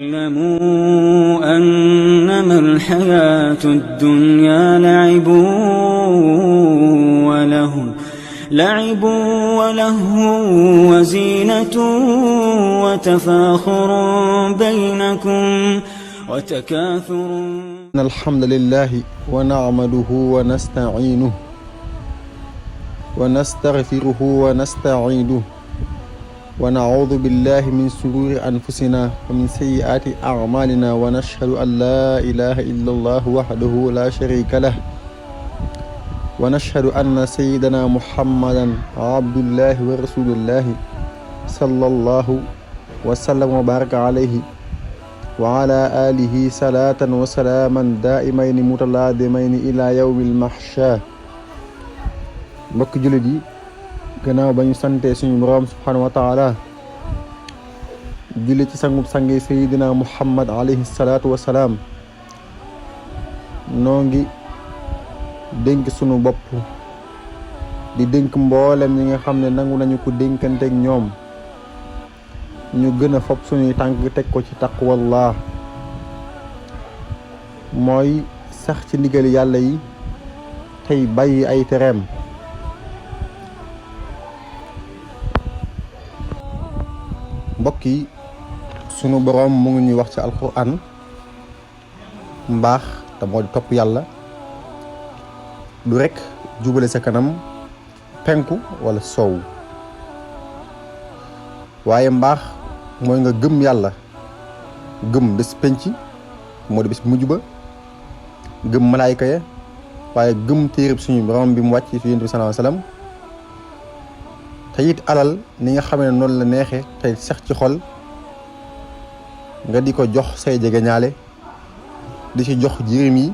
اعلموا أنما الحياة الدنيا لعب ولهو وزينة وتفاخر بينكم وتكاثر. الحمد لله ونعمده ونستعينه ونستغفره ونستعينه ونعوذ بالله من شرور أنفسنا ومن سيئات أعمالنا ونشهد أن لا إله إلا الله وحده لا شريك له ونشهد أن سيدنا محمدا عبد الله ورسول الله صلى الله وسلم وبارك عليه وعلى آله صلاة وسلاما دائمين متلازمين إلى يوم المحشر. mbokk jullit yi gannaaw ba ñu sante suñu borom subhanahu wa taala julli ci sangub sangi sayidina muhammad alayhi salaatu wasalaam, noo ngi dénk sunu bopp di dénk mboolem ñi nga xam ne nangu nañu ko dénkanteeg ñoom ñu gën a fopp suñuy tànk teg ko ci taqwallah, mooy sax ci ndigali yàlla yi tey bàyyi ay tereem. mbokk yi, sunu boroom mu ngi ñuy wax ci alquran mbaax te moo di topp yàlla du rekk jubale sa kanam penku wala soow, waaye mbaax mooy nga gëm yàlla, gëm bés penc moo di bés mujj ba, gëm malaayka ya, waaye gëm téereb suñu boroom bi mu wàcc ci Yonent bi sallallahu alayhi wasallam. te it alal ni nga xamee ne noonu la neexee tey sax ci xol nga di ko jox say jegeñaale, di ci jox jirim yi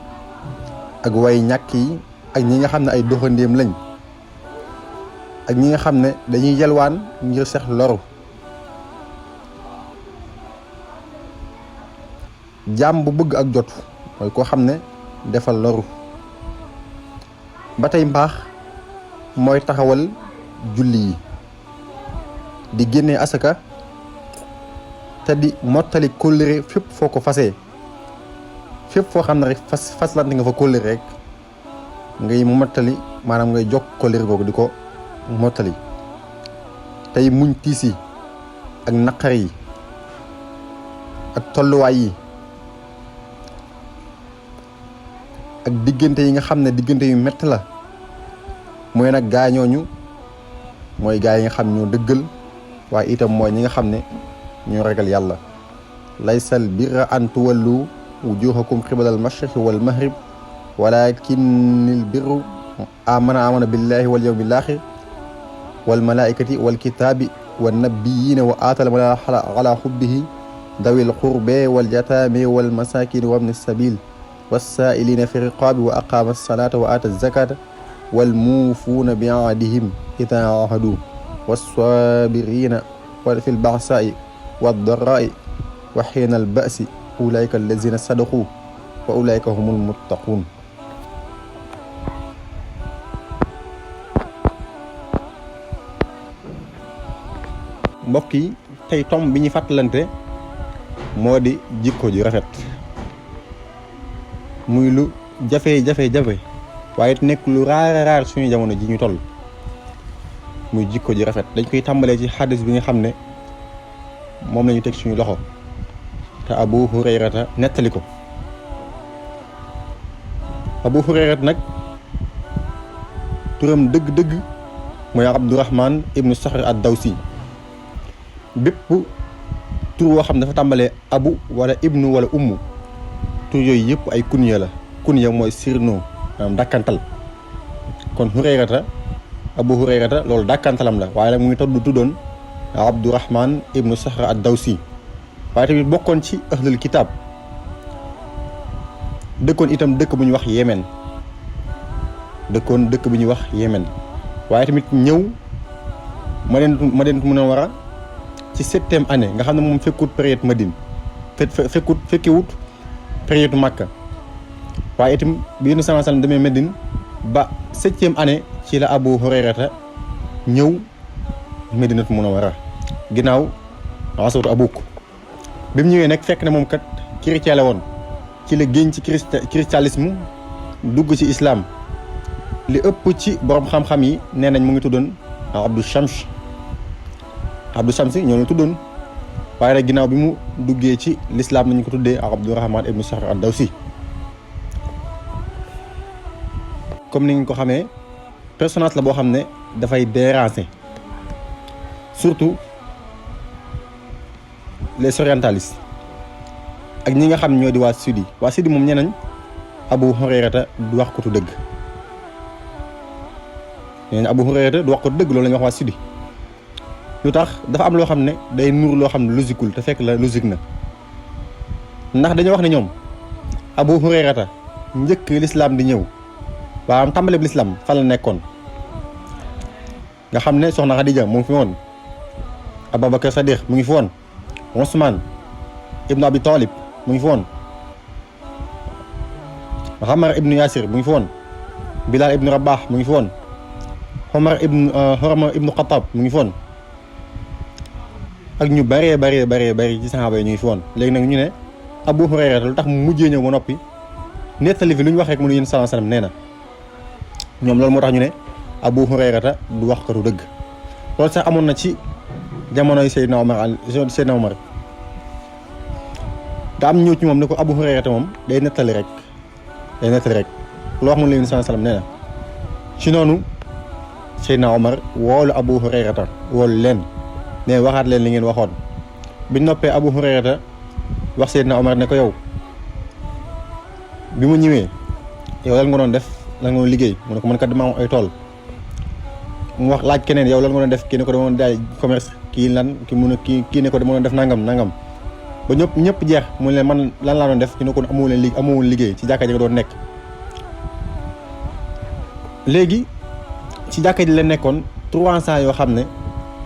ak way ñàkk yi ak ñi nga xam ne ay doxandéem lañ ak ñi nga xam ne dañuy yelwaan ngir sax loru. jaam bu bëgg ak jot mooy koo xam ne defal loru. ba tey mbaax mooy taxawal julli yi, di génnee asaka te di mottali kóllëre fépp foo ko fasee, fépp foo xam ne rek faslante nga fa kóllëre rek ngay mottali, maanaam ngay jokk kóllëre googu di ko mottali. tey muñ tiis yi ak naqar yi ak tolluwaay yi ak diggante yi nga xam ne diggante yu metti la, mooy nag gaa ñooñu mooy gaa yi nga xam ñoo dëggal, waaye itam mooy ñi nga xam ne ñoo ragal yàlla. laysal birra an tuwallu wujuhakum qibalal mashriqi wal maghrib walakinnil birru amana billahi wal yawmil akhir wal malaikati wal kitabi wan nabiyina wa atal mala ala hubbihi dawil qurbi wal yatami wal masakin wa ibnis sabil was-sa'ilina fi riqabi wa aqama as-salata wa ata az-zakata wal muufuna bi ahdihim idha ahadu was-sabirina fil ba'sa'i wad-dharra'i wa hina al-ba'si ulaika allazina sadaqu wa ulaika humul muttaqun. mbokk yi, tey tom bi ñu fàttalante moo di jikko ju rafet, muy lu jafe waaye it nekk lu raar suñu jamono ji ñu toll, muy jikko ju rafet. dañ koy tàmbalee ci xadis bi nga xam ne moom lañu teg suñu loxo te Abu Hurayrata nettali ko. Abu Hurayrata nag turam dëgg-dëgg mooy Abdurrahman ibnu Saxr ad-Dawsi. bépp tur woo xam ne dafa tàmbalee abu wala ibnu wala ummu, tur yooyu yëpp ay kunya la. kunya mooy sirno, maanaam dàkkantal. kon Abu Hurayrata loolu dàkkantalam la, waaye nag mu ngi tuddoon Abdurrahman ibnu Saxr ad-Dawsi, waaye tamit bokkoon ci ahlul kitaab, dëkkoon itam dëkk bu ñuy wax Yémen, waaye tamit ñëw Madinatu Munawwara ci 7e année, nga xam ne moom fekkut période Madine, fekkiwut période Makka, waaye itam bi Yonent sallallahu alayhi wasallam demee Madine ba 7e année ci la Abu Hurayrata ñëw Madinatu Munawwara ginnaaw asawtu Abuk. bi mu ñëwee nag fekk ne moom kat chrétien la woon ci la génn ci christianisme dugg ci islam. li ëpp ci borom xam-xam yi nee nañ mu ngi tuddoon Abdou Shams ñoo la tuddoon waaye nag ginnaaw bi mu duggee ci l'islam nañu ko tuddee Abdourahman ibnu Saxr ad-Dawsi. comme ni nga ko xamee personnage la boo xam ne dafay déranger surtout les orientalistes ak ñi nga xam ñoo di waa sud moom ñeneen Abu Hurayrata du wax ko tu dëgg. nee Abu Hurayra du wax ko dëgg loolu la ñuy wax waa sudi lu tax dafa am loo xam ne day nuur loo xam ne logiqueul te fekk la logique na ndax dañoo wax ne ñoom Abu Hurayrata njëkk l'islam di ñëw waa am tàmbale bi l'islam fan la nekkoon nga xam ne soxna Xadija mu ngi fi woon Abubakar Sadiq mu ngi fi woon Usman ibnu Abi Talib mu ngi fi woon Ammar ibnu Yasir mu ngi fi woon Bilal ibnu Rabah mu ngi fi woon Omar ibnu Khattab mu ngi foon ak ñu bëree ci saxaaba yi ñu ngi foon. léegi nag ñu ne Abu Hurayra lu tax mu mujjee ñëw ba noppi nettali fi lu ñu wax rek mu ne yéen sallallahu alayhi wasallam nee na ñoom loolu moo tax ñu ne Abu Hurayra du wax katu dëgg. loolu sax amoon na ci jamonoy Seydina Omar da am ñëw ci moom ne ko Abu Hurayra moom day nettali rek lu wax mu ne yéen sallallahu alayhi wasallam nee na ci noonu. Seydina Omar woolu Abu Hurayrata woolu leen ne waxaat leen li ngeen waxoon bi noppee Abu Hurayrata wax Seydina Omar ne ko yow bi mu ñëwee yow lan nga doon def lan nga doon liggéey mu ne ko man kat dama am ay tool mu wax laaj keneen yow lan nga doon def kii ne ko dama doon jaay commerce kii ne ko dama doon def nangam ba ñëpp jeex mu ne leen man lan laa doon def ki ne ko amoo liggéey ci jàkka ji nga doon nekk léegi ci jàkka ji la nekkoon 300 yoo xam ne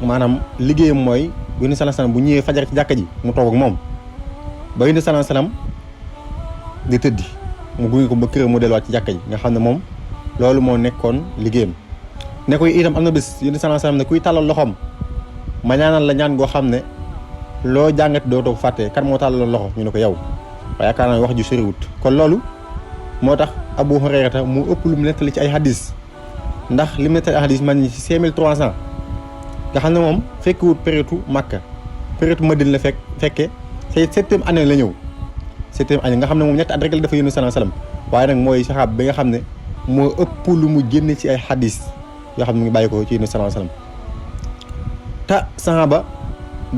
maanaam liggéeyam mooy Yonent sallallahu alayhi wasallam bu ñëwee fajar ci jàkka ji mu toog ak moom ba Yonent sallallahu alayhi wasallam di tëddi mu gunge ko ba këram mu delluwaat ci jàkka ji nga xam ne moom loolu moo nekkoon liggéeyam. ne ko itam am na bés Yonent sallallahu alayhi wasallam ne kuy tàllal loxoom ma ñaanal la ñaan goo xam ne loo jàngat doo toog fàtte kan moo tàllal loxo ñu ne ko yow waaye yaakaar naa wax ju soriwut kon loolu moo tax Abu Hurayrata mu ëpp lu mu nettali ci ay hadis. ndax li mu nettali hadis man ñi ci 5300 nga xam ne moom fekkiwut période Makka période Madina la fekke c'est 7e année la ñëw 7e année nga xam ne moom ñetti at rek la dafa Yonent sallallahu alayhi wasallam waaye nag mooy saxaab bi nga xam ne moo ëpp lu mu génne ci ay hadis yoo xam ne mu ngi bàyyi ko ci Yonent sallallahu alayhi wasallam te saxaaba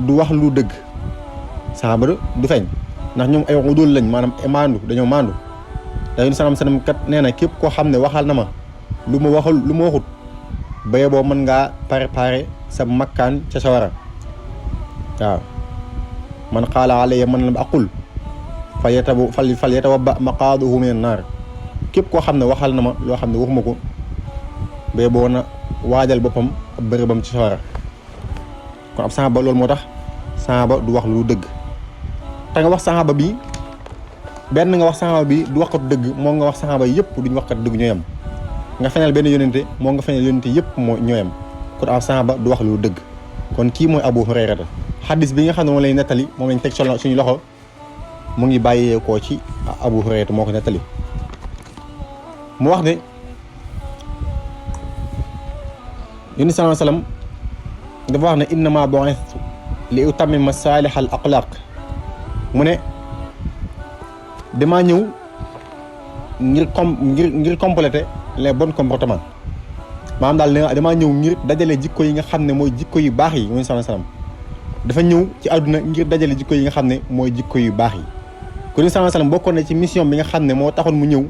du wax lu dëgg saxaaba du feeñ ndax ñoom ay udul lañ maanaam dañoo maandu da Yonent sallallahu alayhi wasallam kat nee na képp koo xam ne waxal na ma lu ma waxut baye boo mën ngaa préparer sa makkaan ca sawara waaw man qaala alayya man lam aqul fal yatawabba maqaadahu minan naar képp koo xam ne waxal na ma loo xam ne waxuma ko baye boo na waajal boppam ab bërëbam ci sawara kon ab saxaaba loolu moo tax saxaaba du wax lu dëgg te nga wax saxaaba bi benn nga wax saxaaba bi du waxkat dëgg moo nga wax saxaaba yëpp duñ waxkat dëgg ñooy am nga feñal benn yónente moo nga feñal yónente yëpp moo ñooyam kon ab saxaaba du wax lu dëgg kon kii mooy Abu Hurayrata xaddis bi nga xam ne moom lay nettali moom lañ teg suñu loxo mu ngi bàyyeekoo ci Abu Hurayrata moo ko nettali mu wax ne Yonent sallallahu alayhi wasallam dafa wax ne innama bu'ithtu li utammima salihal axlaq mu ne damaa ñëw ngir compléter les bons comportements maanaam daal damaa ñëw ngir dajale jikko yi nga xam ne mooy jikko yu baax yi Yonent sallallahu alayhi wasallam dafa ñëw ci àdduna ngir dajale jikko yi nga xam ne mooy jikko yu baax yi kon Yonent sallallahu alayhi wasallam bokkoon na ci mission bi nga xam ne moo taxoon mu ñëw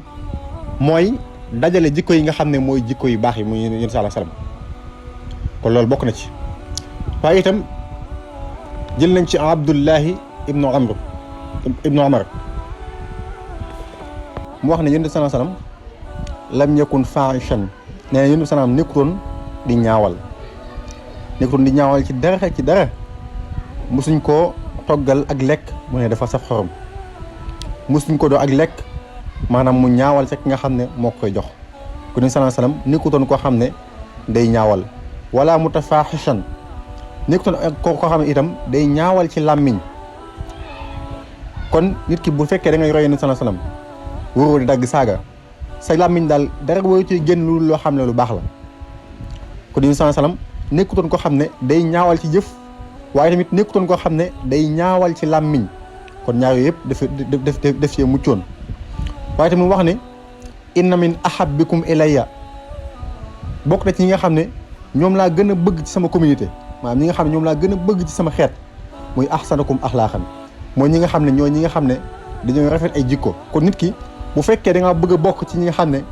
mooy dajale jikko yi nga xam ne mooy jikko yu baax yi muy Yonent sallallahu alayhi wasallam kon loolu bokk na ci waaye itam jël nañ ci Abdullahi ibnu Umar mu wax ne Yonent sallallahu alayhi wasallam lam yakun fahishan nee na Yonent sallallahu alayhi wasallam nekkutoon di ñaawal ci dara musuñ koo toggal ak lekk mu ne dafa saf xorom musuñ ko doo ak lekk maanaam mu ñaawal ci ki nga xam ne moo koy jox kon Yonent sallallahu alayhi wasallam nekkutoon koo xam ne day ñaawal wala mutafahishan nekkutoon koo xam ne itam day ñaawal ci làmmiñ kon nit ki bu fekkee da ngay roy Yonent sallallahu alayhi wasallam waroo di dagg saaga sa làmmiñ daal dara waru ci génn lu loo xam ne lu baax la. kon Yonent sallallahu alayhi wasallam nekkutoon ko xam ne day ñaawal ci jëf waaye tamit nekkutoon koo xam ne day ñaawal ci làmmiñ kon ñaar yooyu yëpp def cee muccoon. waaye tamit wax ne inna min ahabbikum ilayya bokk na ci ñi nga xam ne ñoom laa gën a bëgg ci sama communauté maanaam ñi nga xam ne ñoom laa gën a bëgg ci sama xeet muy ahsanakum axlaaqan mooy ñi nga xam ne ñooy ñi nga xam ne dañoo rafet ay jikko. kon nit ki bu fekkee da nga bëgg a bokk ci ñi nga xam ne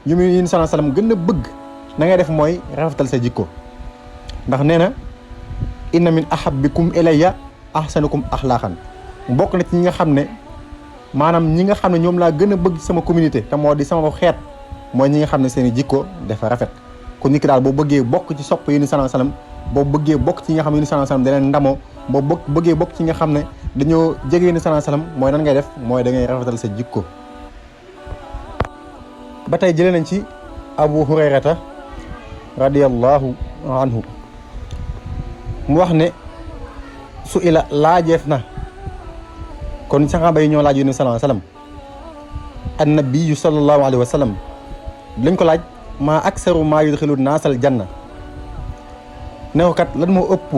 ñu mu Yonent sallallahu alayhi wasallam gën a bëgg na ngay def mooy rafetal sa jikko ndax nee na inna min ahabbikum ilayya ahsanakum axlaaqan bokk na ci ñi nga xam ne maanaam ñi nga xam ne ñoom laa gën a bëgg sama communauté te moo di sama xeet mooy ñi nga xam ne seen i jikko dafa rafet. kon nit ki daal boo bëggee bokk ci sopp Yonent sallallahu alayhi wasallam boo bëggee bokk ci ñi nga xam ne Yonent sallallahu alayhi wasallam da leen ndamoo boo bëggee bokk ci ñi nga xam ne dañoo jege Yonent sallallahu alayhi wasallam mooy nan ngay def mooy da ngay rafetal sa jikko. ba tey jëlee nañ ci Abu Hurayrata radiyallahu anhu mu wax ne su ila laajeef na kon saxaaba yi ñoo laaj Yonent sallallahu alayhi wasallam annabiyu sallallahu alayhi wasallam lañ ko laaj maa aksaru maa yudxilu naasal janna ne ko kat lan moo ëpp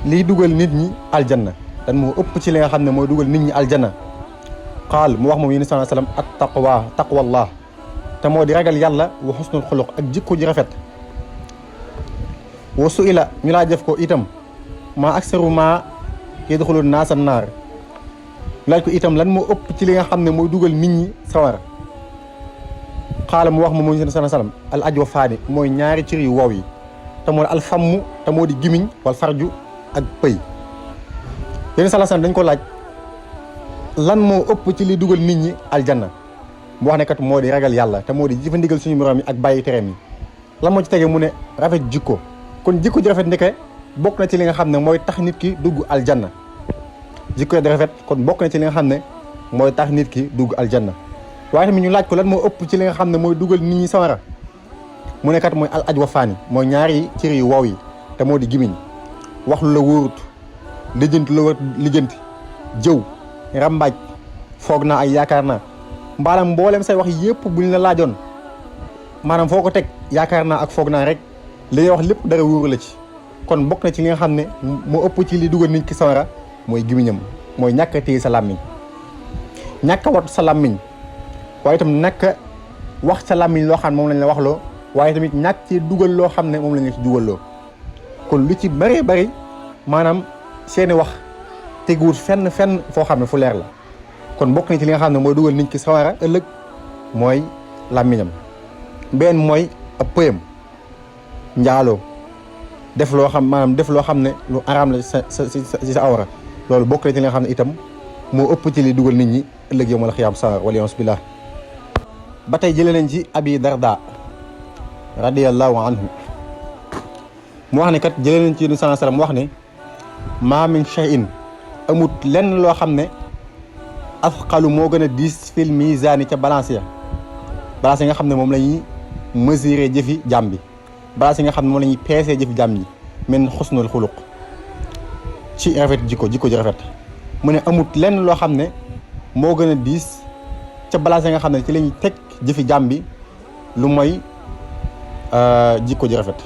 liy dugal nit ñi aljanna lan moo ëpp ci li nga xam ne mooy dugal nit ñi aljanna qaal mu wax moom Yonent sallallahu alayhi wasallam at taqwallah te moo di ragal yàlla wa xusnul xuluq ak jikko ji rafet. wa su ila ñu laa def ko itam maa aksaru maa yudxilu naasal naar laaj ko itam lan moo ëpp ci li nga xam ne mooy dugal nit ñi sawara xaala mu wax ma moom sallallahu alayhi wasallam al ajwa faani mooy ñaari cër yu wow yi te moo di alfamm te moo di gimiñ wal farju ak pëy. Yonent sallallahu alayhi wasallam dañ ko laaj lan moo ëpp ci li dugal nit ñi aljanna mu wax ne kat moo di ragal yàlla te moo di jëfandigal suñu borom yi ak bàyyi tereem yi. lan moo ci tege mu ne rafet jikko kon jikko ji rafet ndeke bokk na ci li nga xam ne mooy tax nit ki dugg aljanna jikko ji rafet kon bokk na ci li nga xam ne mooy tax nit ki dugg aljanna. waaye tamit ñu laaj ko lan moo ëpp ci li nga xam ne mooy dugal nit ñi sawara mu ne kat mooy al ajwa faani mooy ñaari cër yu wow yi te moo di gimiñ wax lu la wóorut lijjanti lu la lijjanti jëw rambaaj foog naa ay yaakaar naa mbaalam mboolem say wax yëpp buñ la laajoon maanaam foo ko teg yaakaar naa ak foog naa rek li ngay wax lépp dara wóoru la ci. kon bokk na ci li nga xam ne moo ëpp ci li dugal nit ki sawara mooy gimiñam mooy ñàkk a téye sa làmmiñ ñàkk a wat sa làmmiñ waaye itam ñàkk wax sa làmmiñ loo xam ne moom lañ la wax loo waaye tamit ñàkk ci dugal loo xam ne moom lañ la ci dugal loo kon lu ci bëree bëri maanaam seeni wax teguwut fenn foo xam ne fu leer la. kon bokk na ci li nga xam ne mooy dugal nit ki sawara ëllëg mooy làmmiñam benn mooy ab pëyam njaaloo def loo xam ne lu araam la sa awra loolu bokk na ci li nga xam ne itam moo ëpp ci li dugal nit ñi ëllëg yawmal xiyaam sawara wal-iyaazu billaah. ba tey jëlee nañ ci Abi Darda radiyallahu anhu mu wax ne kat jëlee nañ ci Yonent sallallahu alayhi wasallam wax ne maa min shay'in amut lenn loo xam ne afqalu moo gën a diis fil miizaani ca balance ya balance yi nga xam ne moom la ñuy mesurer jëfi jàmm bi balance yi nga xam ne moom la ñuy peesee jëfi jàmm ji min xusnul xuluq ci rafet jikko ji rafet mu ne amut lenn loo xam ne moo gën a diis ca balance yi nga xam ne ci la ñuy teg jëfi jàmm bi lu mooy jikko ji rafet.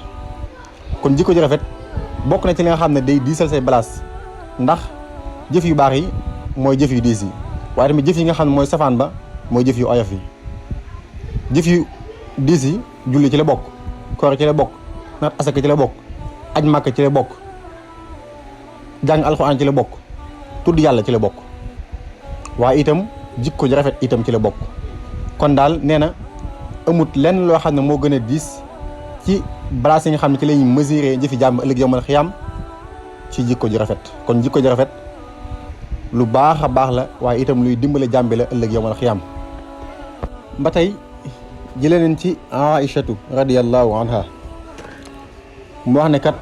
kon jikko ji rafet bokk na ci li nga xam ne day diisal say balance ndax jëf yu baax yi mooy jëf yu diis yi waaye tamit jëf yi nga xam ne mooy safaan ba mooy jëf yu oyof yi. jëf yu diis yi julli ci la bokk koor ci la bokk naat asaka ci la bokk aj màkk ci la bokk jàng alxuraan ci la bokk tudd yàlla ci la bokk waaye itam jikko ji rafet itam ci la bokk. kon daal nee na amut lenn loo xam ne moo gën a diis ci balance yi nga xam ne ci la ñuy mesurer jëfi jàmm ëllëg yawmal xiyaam ci jikko ji rafet. kon jikko ji rafet lu baax a baax la waaye itam luy dimbale jàmm bi la ëllëg yawmal xiyaam. ba tey jëlee nañ ci Aïchatu radiyallahu anha mu wax ne kat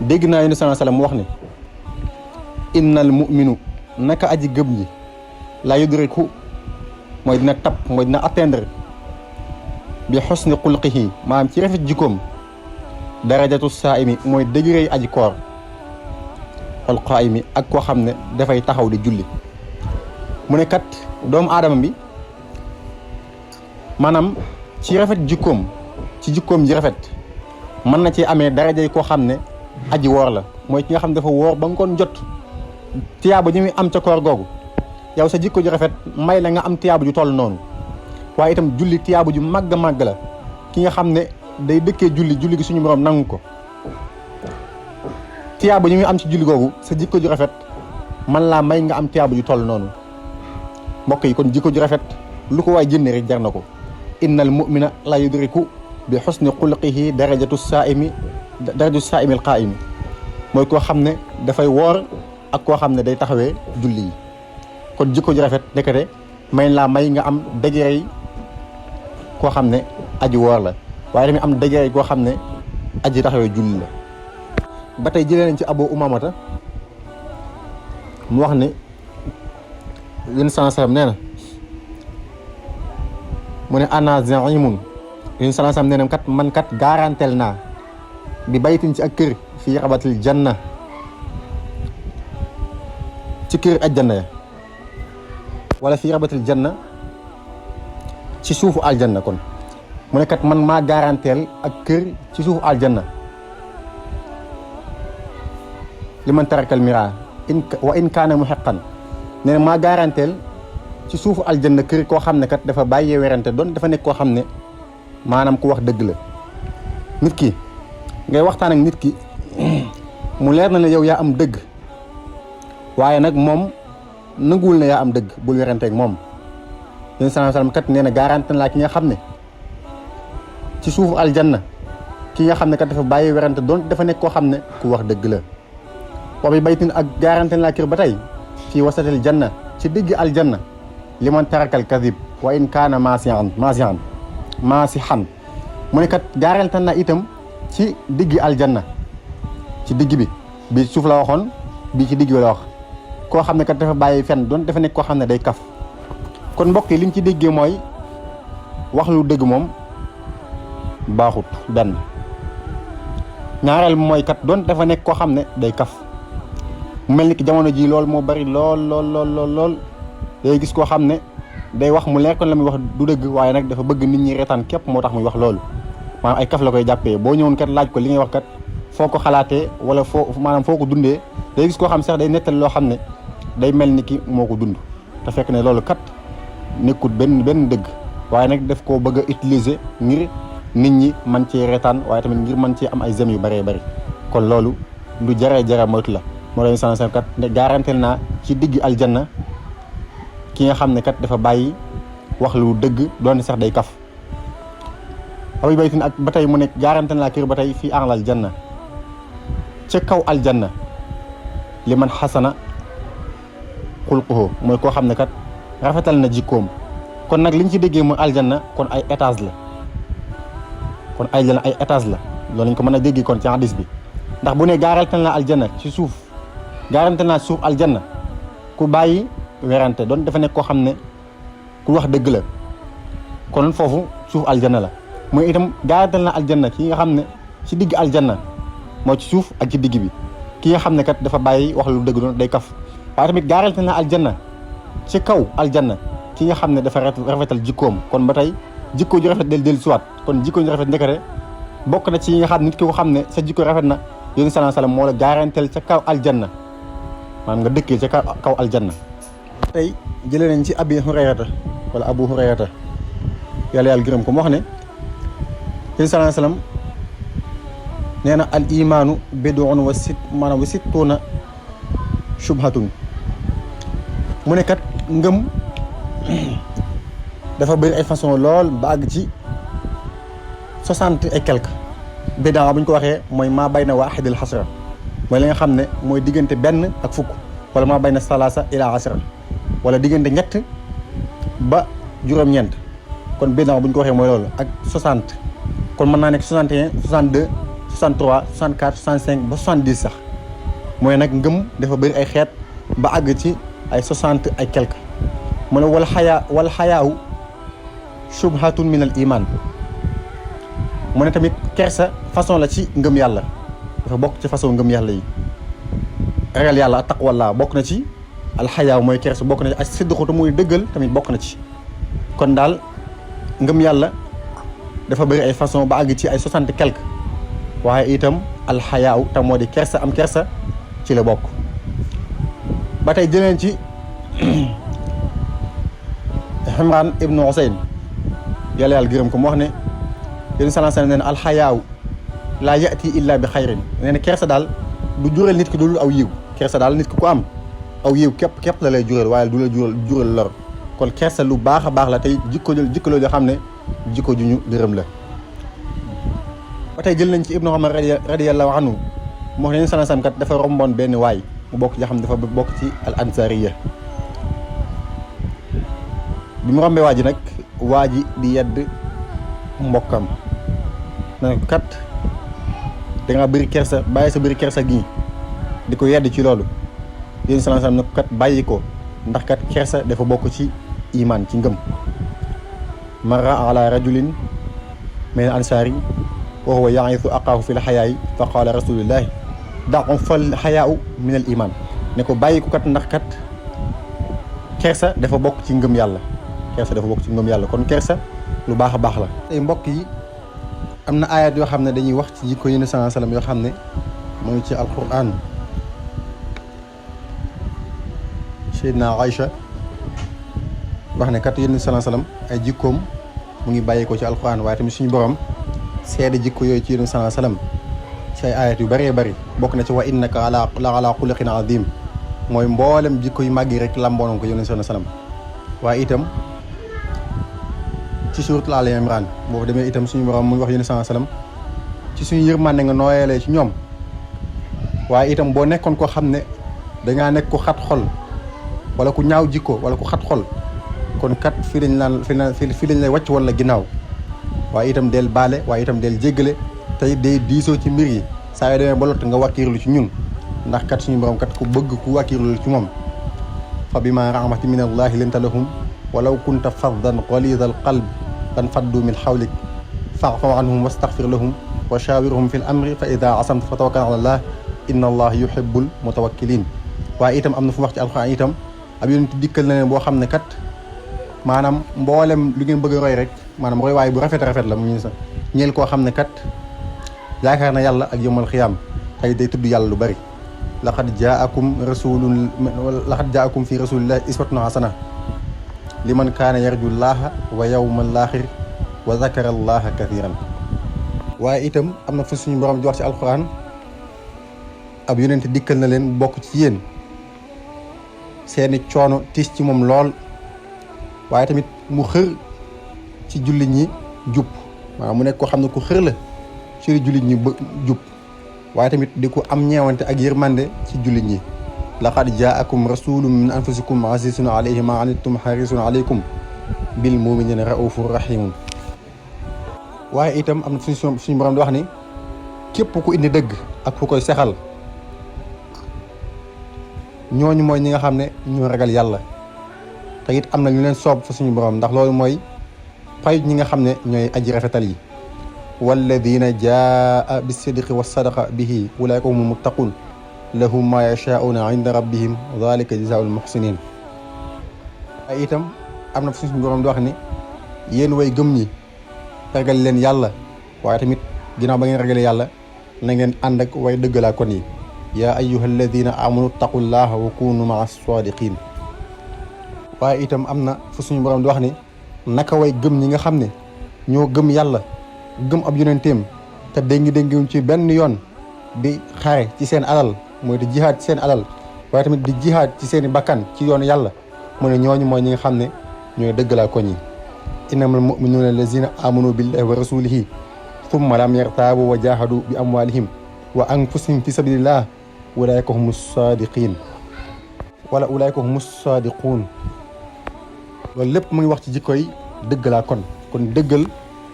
dégg naa Yonent sallallahu alayhi wasallam mu wax ne innal mu'minu naka aji gëm ñi la yudriku mooy dina tab mooy dina atteindre bi xusni xulqihi maanaam ci rafet jikkoom darajatu saa'imi mooy degré aji koor wal qaa'imi ak koo xam ne dafay taxaw di julli. mu ne kat doomu aadama bi maanaam ci rafet jikkoom ci jikkoom ji rafet mën na ci amee darajay koo xam ne aji woor la, mooy ki nga xam ne dafa woor ba ngoon jot tiyaaba ji muy am ca koor googu yow sa jikko ju rafet may la nga am tiyaaba ju toll noonu. waaye itam julli tiyaaba ju màgg màgg la, ki nga xam ne day dëkkee julli gi suñu borom nangu ko tiyaaba ji muy am ci julli googu sa jikko ju rafet man laa may nga am tiyaaba ju toll noonu. mbokk yi kon jikko ju rafet lu ko waay jënne rek jar na ko. innal mu'mina la yudriku bi husni xulqihi darajatu saa'imi al qaa'imi, mooy koo xam ne dafay woor ak koo xam ne day taxawee julli yi. kon jikko ju rafet nekkate may laa may nga am degré koo xam ne aji woor la, waaye tamit am degré koo xam ne aji taxawee julli la. ba tey jëlee nañ ci Abu Umaamata mu wax ne yéen sallam nee na mu ne ana zaimun yéen sallam nee na kat man kat garanteel naa bi baytin ci ak kër fii rabatil janna ci kër ajjanna ya wala fii rabatil janna ci suufu aljanna. kon mu ne kat man maa garanteel ak kër ci suufu aljanna li man tarakal mira wa in kaana muhiqqan. nee na maa garanteel ci suufu aljanna kër koo xam ne kat dafa bàyyee werante doon dafa nekk koo xam ne maanaam ku wax dëgg la. nit ki ngay waxtaan ak nit ki mu leer na ne yow yaa am dëgg waaye nag moom nanguwul ne yaa am dëgg bul werante ak moom. yéen sallam kat nee na garanti laa ki nga xam ne ci suufu aljanna ki nga xam ne kat dafa bàyyee werante doon dafa nekk koo xam ne ku wax dëgg la. wa bi baytin ak garanti laa kër ba tey fii wasatil janna ci digg aljanna li man tarakal kadib wa in kaana maasihan mu ne kat garanti na itam ci digg aljanna ci digg bi suuf la waxoon bii ci digg bi la wax koo xam ne kat dafa bàyyi fen doon dafa nekk koo xam ne day kaf. kon mbokk yi liñ ci déggee mooy wax lu dëgg moom baaxut benn. ñaareel mooy kat doon dafa nekk koo xam ne day kaf. mu mel ni ki jamono ji lool moo bari lool day gis koo xam ne day wax mu leer kon la muy wax du dëgg waaye nag dafa bëgg nit ñi reetaan képp moo tax muy wax loolu maanaam ay kaf la koy jàppee. boo ñëwoon kat laaj ko li ngay wax kat foo ko xalaatee wala foo ko dundee day gis koo xam sax day nettal loo xam ne day mel ni ki moo ko dund te fekk ne loolu kat nekkut benn dëgg waaye nag daf koo bëgg a utiliser ngir nit ñi man cee reetaan waaye tamit ngir mën cee am ay zem yu bëree bëri. kon loolu lu jara moytu la. moo leen sansen kat ne garanteel naa ci digg aljanna ki nga xam ne kat dafa bàyyi wax lu dëgg doon sax day kaf. Abu Baytin ak ba tey mu nekk garanteel naa kër ba tey fii a'lal janna ca kaw aljanna li man xasana xulquhu mooy koo xam ne kat rafetal na jikkoom. kon nag liñ ci déggee mooy aljanna kon ay étage la kon aljanna ay étage la loolu lañ ko mën a déggee kon ci hadis bi ndax bu ne garanteel naa aljanna ci suuf garanti naa suuf aljanna ku bàyyi werante doon dafa nekk koo xam ne ku wax dëgg la kon foofu suuf aljanna la. mooy itam garanti naa aljanna ki nga xam ne ci digg aljanna moo ci suuf ak ci digg bi ki nga xam ne kat dafa bàyyi wax lu dëgg doon day kaf. waaye tamit garanti naa aljanna ci kaw aljanna ki nga xam ne dafa rafetal jikkoom. kon ba tey jikko ju rafet del suwaat kon jikko ju rafet ndekete bokk na ci yi nga xam nit ki ko xam ne sa jikko rafet na yéen sallam moo la garanteel ca kaw aljanna maanaam nga dëkkee ca kaw aljanna. tey jëlee nañ ci Abu Hurayrata yàlla gërëm ko mu wax ne yéen sallam nee na al imaanu bid'un wa sittuna shubhatun. mu ne kat ngëm dafa bëri ay façon lool ba àgg ci 60 et quelque. bidaa bu ñu ko waxee mooy maa bayna waahidil xasra mooy li nga xam ne mooy diggante benn ak fukk wala maa bayna salaasa ila asra wala diggante ñett ba juróom-ñeent. kon bidaa bu ñu ko waxee mooy loolu ak 60 kon mën naa nekk 61 62 63 64 65 ba 70 sax mooy nag ngëm dafa bëri ay xeet ba àgg ci ay 60 ay quelque. mu ne wal xayaawu shubhatun min al iman. mu ne tamit kersa façon la ci ngëm yàlla dafa bokk ci façon ngëm yàlla yi. ragal yàlla taqwallaa bokk na ci alxayaa mooy kersa bokk na ci as sidqu mooy dëggal tamit bokk na ci. kon daal ngëm yàlla dafa bëri ay façon ba àgg ci ay 60 quelque waaye itam alxayaa te moo di kersa am kersa ci la bokk. ba tey jëleen ci Imraan ibnu Husayn yàlla gërëm ko mu wax ne yéen sallallahu alayhi wasallam nee na alxayaaw laa yati illa bi xayrin nee na kersa daal du jural nit ki dul aw yiw kersa daal nit ki ko am aw yiw képp la lay jural waaye du la jural lor kon kersa lu baax a baax la tey jikko la joo xam ne jikko ju ñu gërëm la. ba tey jël nañ ci ibnu Umar radiyallahu anhu mu wax ne yéen sallallahu alayhi wasallam kat dafa romboon benn waay mu bokk ci xam ne dafa bokk ci al ansariya bi mu rombee waa ji nag waa ji di yedd mbokkam na ko kat dangaa bëri kersa bàyyi sa bëri kersa gi di ko yedd ci loolu yéen sallallahu alayhi wasallam ne ko kat bàyyi ko ndax kat kersa dafa bokk ci iman ci ngëm. marra ala rajulin min ansari wa huwa ya'ifu aqaahu fil xayaayi fa qaala rasulullahi da'u fal xayaau min al iman ne ko bàyyi ko kat ndax kat kersa dafa bokk ci ngëm yàlla kon kersa lu baax a baax la. tey mbokk yi am na ayat yoo xam ne dañuy wax ci jikko Yonent sallallahu alayhi wasallam yoo xam ne mu ngi ci alquran. Seydina Aïcha wax ne kat Yonent sallallahu alayhi wasallam ay jikkoom mu ngi bàyyi ko ci alquran waaye tamit suñu borom seede jikko yooyu ci Yonent sallallahu alayhi wasallam ci ay ayat yu bëree bëri bokk na ci wa innaka la ala xuluqin azim mooy mboolem jikko yu màgg yi rek lamboonoon ko Yonent sallallahu alayhi wasallam waaye itam ci suuratul Aali Imraan boobu demee itam suñu borom mu ngi wax Yonent sallallahu alayhi wasallam ci suñu yërmande nga nooyalee ci ñoom waaye itam boo nekkoon koo xam ne dangaa nekk ku xat xol wala ku ñaaw jikko wala ku xat xol kon kat fii lañ lay wàcc wala ginnaaw waaye itam del baale waaye itam del jéggale tey day diisoo ci mbir yi saa yoo demee ba lot nga wàkkiirlu ci ñun ndax kat suñu borom kat ku bëgg ku wàkkiirlu ci moom fa bima rahmatin min allahi linta lahum walaw kunta faddan ghalida al qalb lan faddu min hawlik fa'fu anhum wastaghfir lahum wa shawirhum fil amri fa idha azamta fa tawakkal ala allah inna allaha yuhibbul mutawakkilin waaye itam am na fu wax ci alxuraan itam ab yonent dikkal na leen boo xam ne kat maanaam mboolem lu ngeen bëgg a roy rek maanaam roy waaye bu rafet la mu ñu sax ñeel koo xam ne kat yaakaar na yàlla ak yawmal xiyaam tey day tudd yàlla lu bari laqad jaakum fi rasulillahi iswatun hasana liman kaana yarju llaha wa yawmal aaxir wa zakara allaha kathiran waaye itam am na fu suñu borom di wax ci alquran ab yonent dikkal na leen bokk ci yéen seeni coono tiis ci moom lool waaye tamit mu xër ci jullit ñi jub waaw mu nekk koo xam ne ku xër la ci jullit ñi jub waaye tamit di ko am ñeewante ak yërmande ci jullit ñi laqad jaakum rasulun min anfusikum azizun alayhi ma anittum harisun alaykum bil muminina raufur rahimun waaye itam am na suñu borom di wax ni képp ku indi dëgg ak fu koy sexal ñooñu mooy ñi nga xam ne ñoo ragal yàlla te it am na ñu leen soob fa suñu borom ndax loolu mooy fay ñi nga xam ne ñooy aji rafetal yi walladina jaa bisidqi wasadaqa bihi ulaika humul muttaqun lahum ma yashaa'una inda rabbihim dhalika jazaa'ul muhsinin waaye itam am na suñu borom di wax ni yéen way gëm ñi ragal leen yàlla waaye tamit ginnaaw ba ngeen ragalee yàlla na ngeen ànd ak way dëggalaa kon yi yaa ayyuha alladina amanu taqullaha wa kunu maa sadiqin waaye itam am na fu suñu borom di wax ni naka way gëm ñi nga xam ne ñoo gëm yàlla gëm ab yonenteem te déngiwuñ ci benn yoon di xare ci seen alal mooy di jihaad ci seen alal waaye tamit di jihaad ci seen i bakkan ci yoonu yàlla mu ne ñooñu mooy ñi nga xam ne ñooy dëggalaa koñ yi innamal mu'minuuna allazina amanu billahi wa rasulihi thumma lam yartaabu wa jahadu bi amwalihim wa anfusihim fi sabilillah ulaika humus sadiqin wala ulaika humus sadiqun loolu lépp mu ngi wax ci jikko yi dëggalaa kon dëggal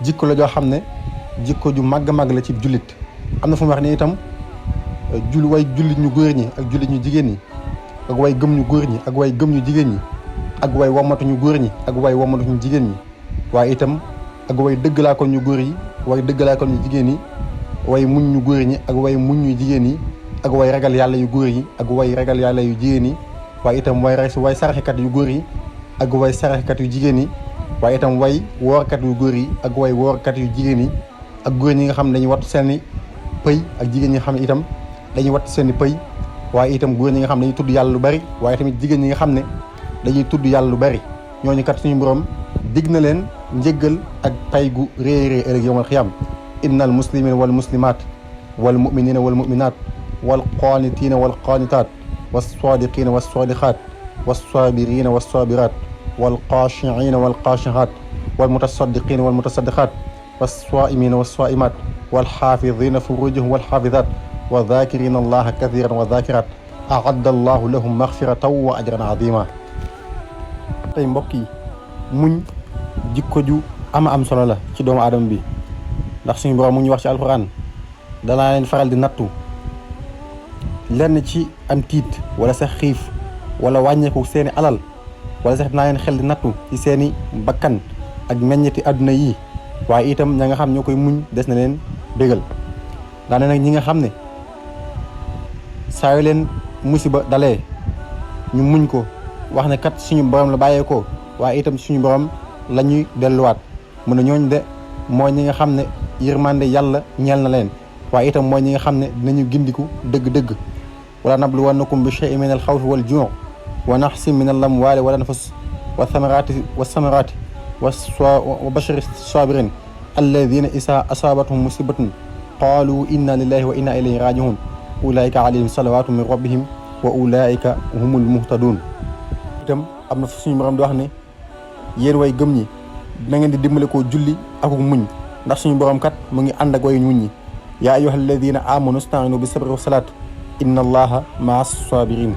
jikko la joo xam ne jikko ju màgg la ci jullit am na fu mu wax ni itam way jullit ñu góor ñi ak jullit ñu jigéen ñi ak way gëm ñu góor ñi ak way gëm ñu jigéen ñi ak way womatu ñu góor ñi ak way womatu ñu jigéen ñi waaye itam ak way dëggalaa kon ñu góor yi way dëggalaa kon ñu jigéen ñi way muñ ñu góor ñi ak way muñ ñu jigéen ñi ak way ragal yàlla yu góor yi ak way ragal yàlla yu jigéen yi waaye itam way saraxekat yu góor yi ak way saraxekat yu jigéen yi waaye itam way woorkat yu góor yi ak way woorkat yu jigéen yi ak góor ñi nga xam ne dañuy wattu seeni pëy ak jigéen ñi nga xam ne itam dañuy wattu seeni pëy waaye itam góor ñi nga xam ne dañuy tudd yàlla lu bari waaye tamit jigéen ñi nga xam ne dañuy tudd yàlla lu bari ñooñu kat suñu borom dig na leen njëggal ak pay gu réy réy ëllëg yawmal xiyaam innal muslimina wal muslimat wal muminina wal muminat wal qaanitina wal qaanitat was saadiqina was saadiqat was saabirina was saabirat wal qaashiina wal qaashihat wal mutasaddiqina wal mutasaddiqat was saaimina was saaimat wal xaafidina furujahum wal xaafidat wa dhaakirina allaha kathiran wa dhaakirat a'adda allahu lahum maghfiratan wa ajran azima. tey mbokk yi muñ jikko ju am solo la ci doomu aadama bi ndax suñu borom mu ngi wax ci alxuraan danaa leen faral di nattu lenn ci am tiit wala sax xiif wala wàññeeku seeni alal wala sax dinaa leen xel di nattu ci seeni bakkan ak meññeti àdduna yi waaye itam ña nga xam ñoo koy muñ des na leen bégal daane nag ñi nga xam ne saa yu leen musiba dalee ñu muñ ko wax ne kat suñu borom la bàyyeekoo waaye itam suñu borom la ñuy delluwaat mun na ñooñ de mooy ñi nga xam ne yërmande yàlla ñeel na leen waaye itam mooy ñi nga xam ne dinañu gindiku dëgg-dëgg wala nabluwannakum bi shay'in min al xawfi wal juu' wa naqsin min al amwaali wal anfusi wa samaraati wa bashiri sabirin alladina isa asaabathum musibatun qaalu inna lillahi wa inna ilayhi raji'un ulaika alayhim salawatu min rabbihim wa ulaika humul muhtadun. itam am na suñu borom di wax ne yéen way gëm ñi na ngeen di dimbale koo julli ak muñ ndax suñu borom kat mu ngi ànd ak way muñ ñi yaa ayyuha alladina amanu sta'inu bi sabri wa salaat inna allaha ma'as sabirin.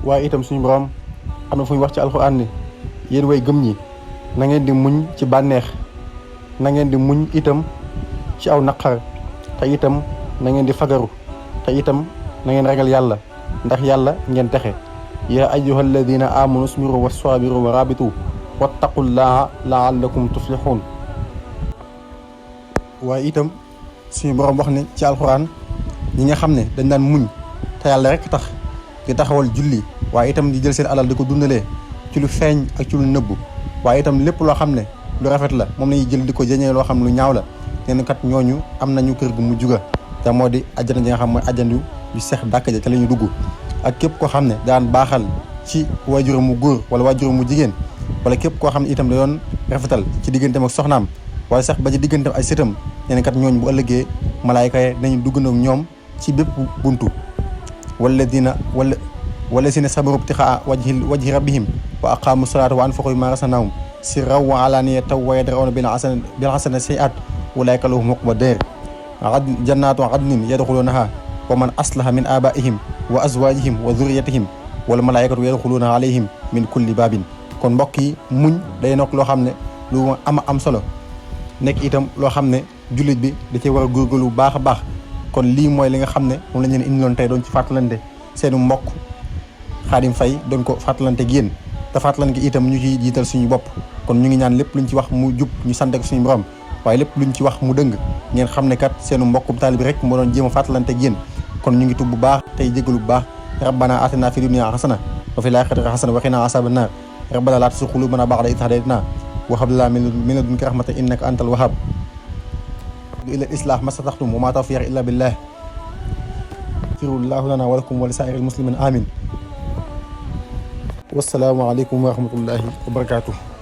waaye itam suñu borom am na fu ñu wax ci alxuraan ne yéen way gëm ñi na ngeen di muñ ci bànneex na ngeen di muñ itam ci aw naqar te itam na ngeen di fagaru te itam na ngeen ragal yàlla ndax yàlla ngeen texe yaa ayyuha alladina amanu isbiru wa sabiru wa rabitu wattaqullaha la'allakum tuflihun. waaye itam suñu borom wax ne ci alxuraan ñi nga xam ne dañ daan muñ te yàlla rek tax di taxawal julli waaye itam di jël seen alal di ko dundalee ci lu feeñ ak ci lu nëbbu waaye itam lépp loo xam ne lu rafet la moom lañuy jël di ko jëñee loo xam lu ñaaw la nee kat ñooñu am nañu kër gu mu juga te moo di àjjana ji nga xam mooy àjjana yu sex dàkk ja ca la ñu dugg. ak képp koo xam ne daan baaxal ci waajuram mu góor wala waajuram mu jigéen wala képp koo xam ne itam da doon rafetal ci digganteem ak soxnaam wala sax ba ci digganteem ay sëtam nee kat ñooñu bu ëllëgee malaayka yi dañuy duggandoo ak ñoom ci bépp buntu wala si ne sabaru ibtixaa wajhi rabbihim wa aqaamu salaata wa anfaqu mimmaa razaqnaahum sirran wa alaaniyatan wa yadra'uuna bil hasanati sayyi'aat ulaa'ika lahum uqba daar jannaatu adnin yadxuluunahaa wa man aslaha min aabaa'ihim wa azwaajihim wa dhurriyyatihim wal malaa'ikatu yadxuluuna alayhim min kulli baabin. kon mbokk yi muñ day nekk loo xam ne lu am solo nekk itam loo xam ne jullit bi da cee war a góorgóorlu bu baax a baax. kon lii mooy li nga xam ne moom la ñu leen indiloon tey doon ci fàttalante seenu mbokk Xaadim Faye doon ko fàttalante ak yéen te fàttalante gi itam ñu ciy jiital suñu bopp. kon ñu ngi ñaan lépp luñ ci wax mu jub ñu sant ak suñu borom waaye lépp luñ ci wax mu dëng ngeen xam ne kat seenu mbokkum taalibe bi rek moo doon jéem a fàttalante ak yéen. kon ñu ngi tub bu baax tey jégalu bu baax rabbana atina fi dunya hasana wa fil akhirati hasana wa qina asaban nar rabbana la tuzigh qulubana ba'da idh hadaytana wa hab lana min ladunka rahmatan innaka antal wahhab ila islah mastata'tum wa ma tawfiqi illa billah firullahu lana wa lakum wa li sa'iril muslimin amin. Wassalaamu aleykum wa rahmatullahi wa barakatuh.